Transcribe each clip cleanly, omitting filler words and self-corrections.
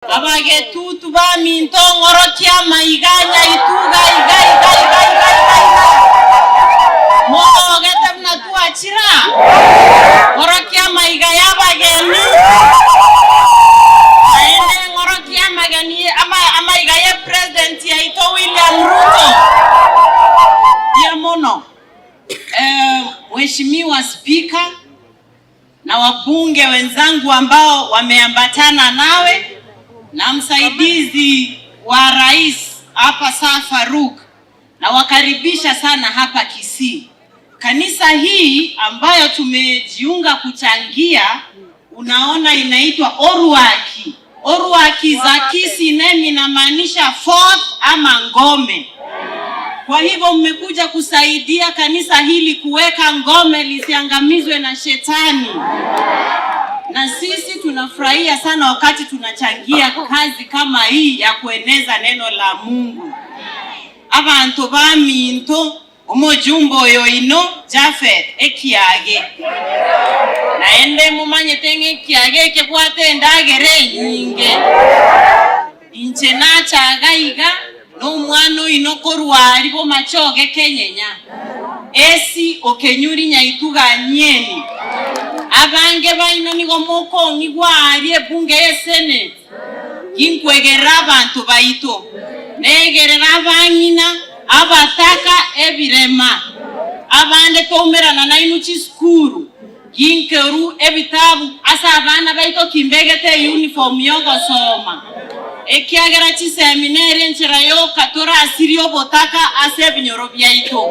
Abagetutu baminto ng'orokie amaiga anyaitu iga iga iga iga iga iga iga. Mogogete buna twachira? Ng'orokie amaiga y'abageni, naende ng'orokie amageni ama amaiga ye president yaito William Ruto. Mbuya mono. Mheshimiwa Speaker. na wabunge wenzangu ambao wameambatana nawe na msaidizi wa rais hapa Sir Farouk, nawakaribisha sana hapa Kisii. Kanisa hii ambayo tumejiunga kuchangia, unaona inaitwa Oruaki. Oruaki za Kisii name inamaanisha fourth ama ngome. Kwa hivyo mmekuja kusaidia kanisa hili kuweka ngome lisiangamizwe na shetani, na sisi tunafurahia sana wakati tunachangia kazi kama hii ya kueneza neno la Mungu. Abanto baminto omojumbe oyo oino Jafeth ekiage, naende momanyete ng'a ekiage ekebwate endagera enyinge. Inche nachaga iga nomwana oino korwa aria bomachoge kenyenya, esi okenyuri nyaituga anyeni. Abange baino nigo mokong'igwa aaria ebunge ye senate, ginkwegerera abanto baito, negerera abang'ina, abataka, ebirema, abande toumerana nainwe chisukuru. Ginkeru ebitabu ase abana baito kimbegete eyunifomu y'ogosoma, ekiagera chisemi nere enchera yoka torasirie obotaka ase ebinyoro biaito.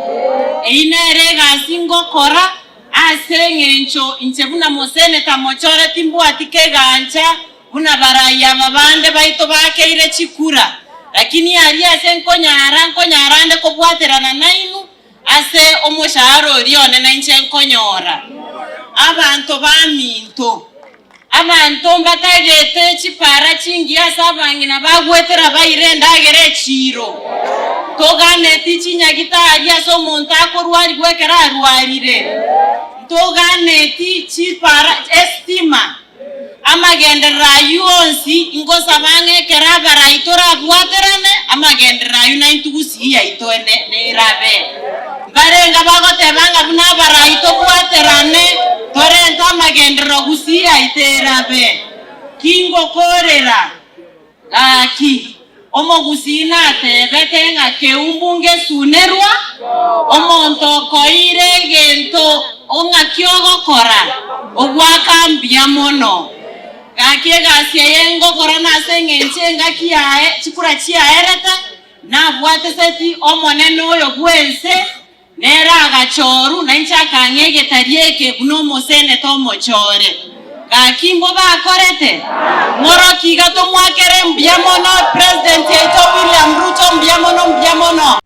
Eyio nere egasi ngokora ase engencho inche buna moseneta mochore timbwati kegancha buna barai aba bande baito bakeire chikura, lakini aria ase nkonyara nkonyara ande kobwaterana nainwe Ase omoshahara oria one nainche nkonyora. Abanto baminto, abanto mbatagete chipara chingiya ase abang'ina bagwetera baire endagera echiiro. Toganeti chinyagitari ase omonto akorwarigwa ekero arwarire. Ntoganeti chipara esitima. Amagenderero ayio onsi ingosaba ng'a ekero abarai torabwaterane, amagenderero ayio naintwe gusii yaito nerabe. Mbarenge bagoteba ng'a buna abarai tobwaterane, torente amagenderero gusii yaito erabe. Kingokorera. Gaki, omogusii natebete ng'a keumbu ngesunerwa, omonto okoeire egento ong'aki ogokora, ogwaka mbuya mono. Gaki egasi eye ngokora nase engencho engaki yaye chikura chiaerete, nabwateseti Omonene oyo bw'ense, Nere agachorwa, na inche akang'a egetari eke buna omoseneta omochore. Gaki imbo bakorete? Ng'oroki iga tomwakere mbuya mono President yaito William Ruto mbuya mono mbuya mono.